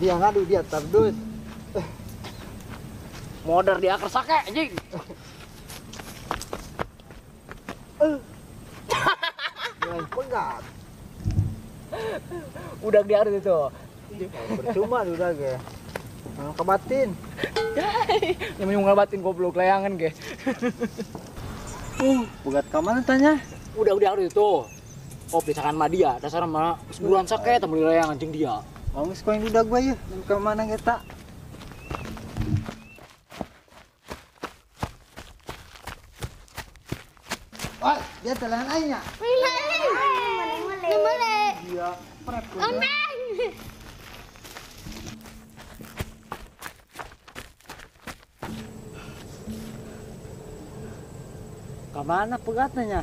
Dia ngadu dia tardus. Modar dia kersake anjing. Nilai pegat. Udah diadu itu. Percuma udah ge. Kebatin. Yang mau ngebatin goblok layangan ge. Pegat ka mana tanya? Udah diadu itu. Oh, pisakan mah dia, dasar mah sebulan sake temu layangan jeung dia. Mau geus koin udah gua yeuh, ka mana eta? Wah, dia telan aing nya. Mele. Iya, pret. Ka mana pegatna nya?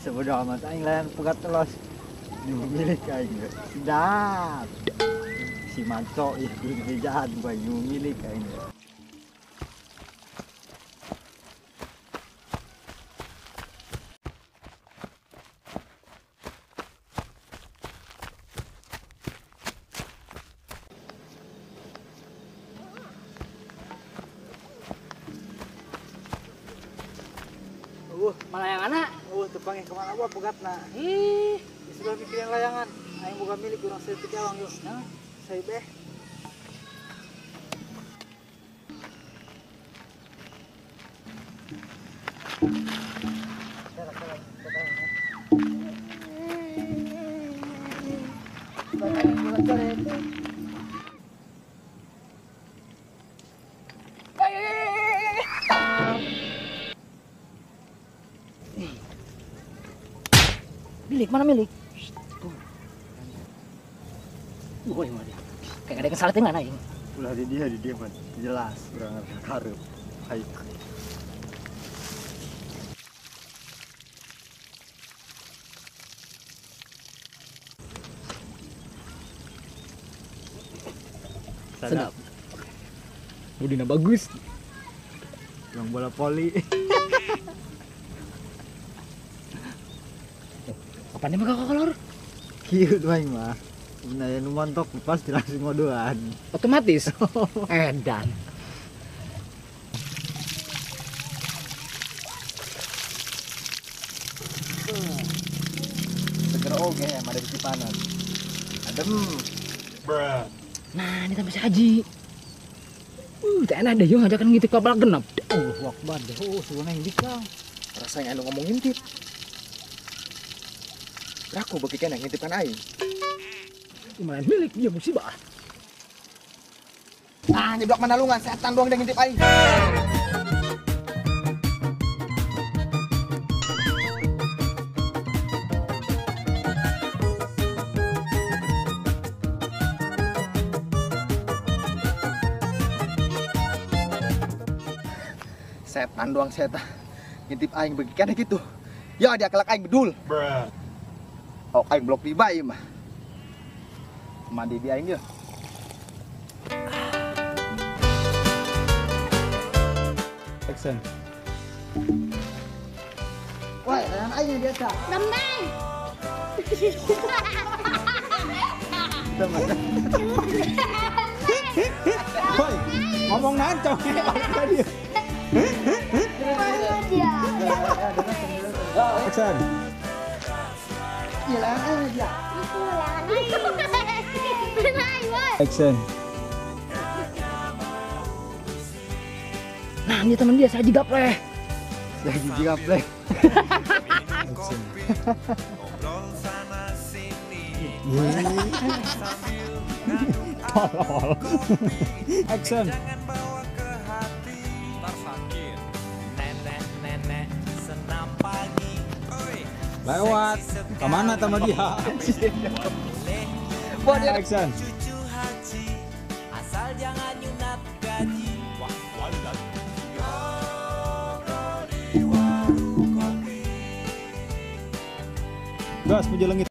Sebodoh amat aing layan pegat telos. Milik aing sedap. Si Manco ya jahat gua milik aing. Mana yang anak? Tepangin kemana gua pegatna. Ih, sudah mikirin layangan. Aing boga milik urang saeutik awang yuk. Nah, saya beh. Milik mana milik? Woi mana dia? Kayak ada kesalahan mana ini? Ulah di dia mah jelas urang karep. Hai. Sedap. Budina bagus. Yang bola voli. Kapan dia bakal kolor? Kieu aing mah. Mun aya nu montok pasti langsung ngodoan. Otomatis. Edan. Seger oge ada di Cipanas. Adem. Bruh. Nah, ini tambah si Haji. Tak enak deh yo ngajakan ngintip kapal genap. Allahu Akbar. Oh, sugan yang dikang. Rasanya anu ngomong ngintip. Aku bagi kena ngintipkan aing. Gimana milik dia musibah. Ah, nyeblak manalungan setan doang dia ngintip aing. Setan doang setan. Ngintip aing bagi kena gitu. Ya dia kelak aing bedul. Bruh. Oh, aing blok di bayi mah. Mandi di aing ya. Action. Wah, layangan aing dia tak. Lembang. Woi, ngomong nancong tadi. Action. Iya, layangan aing dia. Action. Nah, ini teman dia, saya Haji Gapleh. Saya Haji Gapleh. Action. Tolol. Action. Lewat. Kemana teman dia? Action. Asal jangan nyunat gaji. Wah, walat. Gas puja lengit.